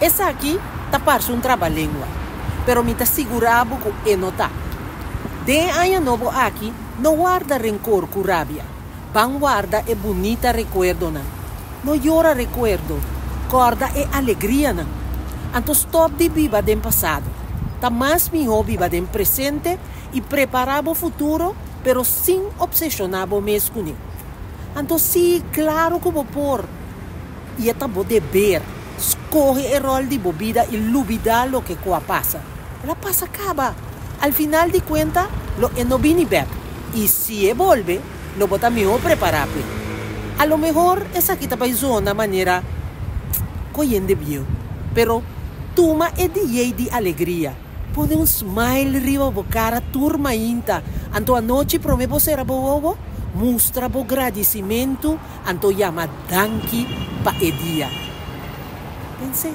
Esaki ta parse un trabalengua, pero mi ta sigurá bo ku e no ta. Den e aña nobo aki, no warda renkor ku rabia. Ban warda e bunita rekuerdonan. No yora rekuerdo, kòrda e alegrianan. Anto stòp di biba den pasado. Ta mas mihó biba den presente i prepará bo futuro, pero sin opseshoná bo mes kuné. Anto sí, klaro ku bo por! I e ta bo deber. Skohe e ròl di bo bida i lubidá loke ku a pasa. El a pasa kaba. Al final di kuenta, lo e no bini bèk. I si e bolbe, lo bo ta mihó prepará p'e. A lo mehor esaki ta bai zona manera koyende bieu, pero tuma e diei di alegria. Pone un smile riba bo kara tur mainta, anto anochi promé bo sera bo wowo, mustra bo gradisimentu anto yama danki pa e dia. Pens'é.